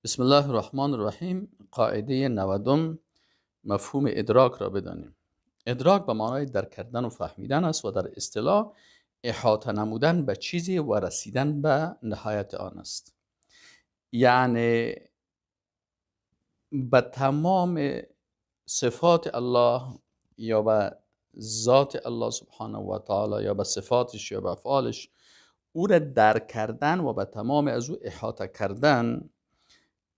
بسم الله الرحمن الرحیم. قاعده 90، مفهوم ادراک را بدانیم. ادراک به معنای درک کردن و فهمیدن است و در اصطلاح احاطه نمودن به چیزی و رسیدن به نهایت آن است. یعنی به تمام صفات الله یا به ذات الله سبحانه و تعالی یا به صفاتش یا به افعالش، او را درک کردن و به تمام از او احاطه کردن،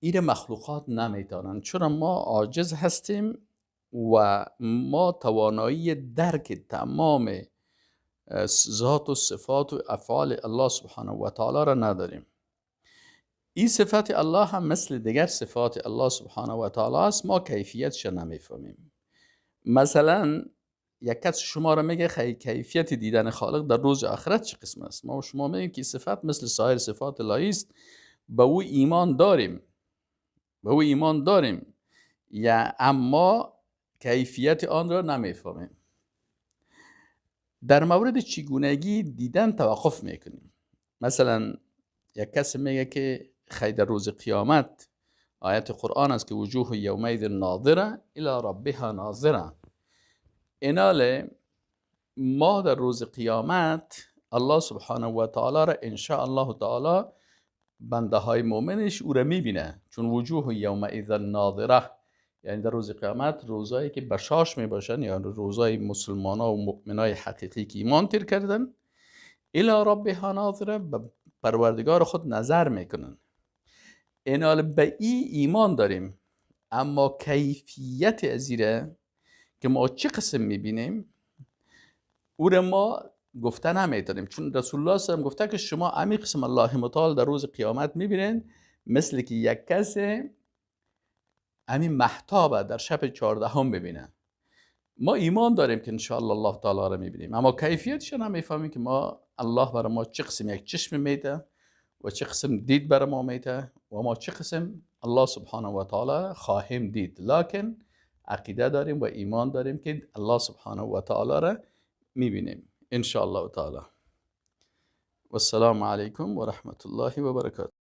این مخلوقات نمیتونن، چرا ما عاجز هستیم و ما توانایی درک تمام ذات و صفات و افعال الله سبحانه و تعالی را نداریم. این صفت الله هم مثل دیگر صفات الله سبحانه و تعالی است، ما کیفیتش نمیفهمیم. مثلا یک کس شما را میگه خی کیفیت دیدن خالق در روز آخرت چه قسم است؟ ما و شما میگیم که صفت مثل سایر صفات الهی است، به او ایمان داریم، به او ایمان داریم یا اما کیفیت آن را نمیفهمیم. در مورد چگونگی دیدن توقف میکنیم. مثلا یک کس میگه که خی در روز قیامت آیت قرآن است که وجوه یومئذ ناظره الی ربها ناظره. ایناله ما در روز قیامت الله سبحانه و تعالی را ان شاء الله تعالی بنده های مؤمنش او را میبینه، چون وجوه یومئذ ناظره، یعنی در روز قیامت روزایی که بشاش میباشن، یعنی روزای مسلمان ها و مؤمنای حقیقی که ایمان تیر کردن، الی ربها ناظره، به پروردگار خود نظر میکنن. اینال به ای ایمان داریم، اما کیفیت ازیره که ما چه قسم میبینیم او را ما گفته نمیتونیم، چون رسول الله صلی الله علیه و گفته که شما امی قسم الله متعال در روز قیامت میبینین، مثل که یک کس امی مهتاب در شب 14 ببینه. ما ایمان داریم که انشاءالله الله تعالی را میبینیم، اما کیفیتش نمیفهمیم که ما الله برای ما چه قسم یک چشم میده و چه قسم دید برای ما میده و ما چه قسم الله سبحانه و تعالی خواهیم دید. لکن عقیده داریم و ایمان داریم که الله سبحانه و تعالی را میبینیم ان شاء الله تعالی. والسلام علیکم و رحمت الله و برکاته.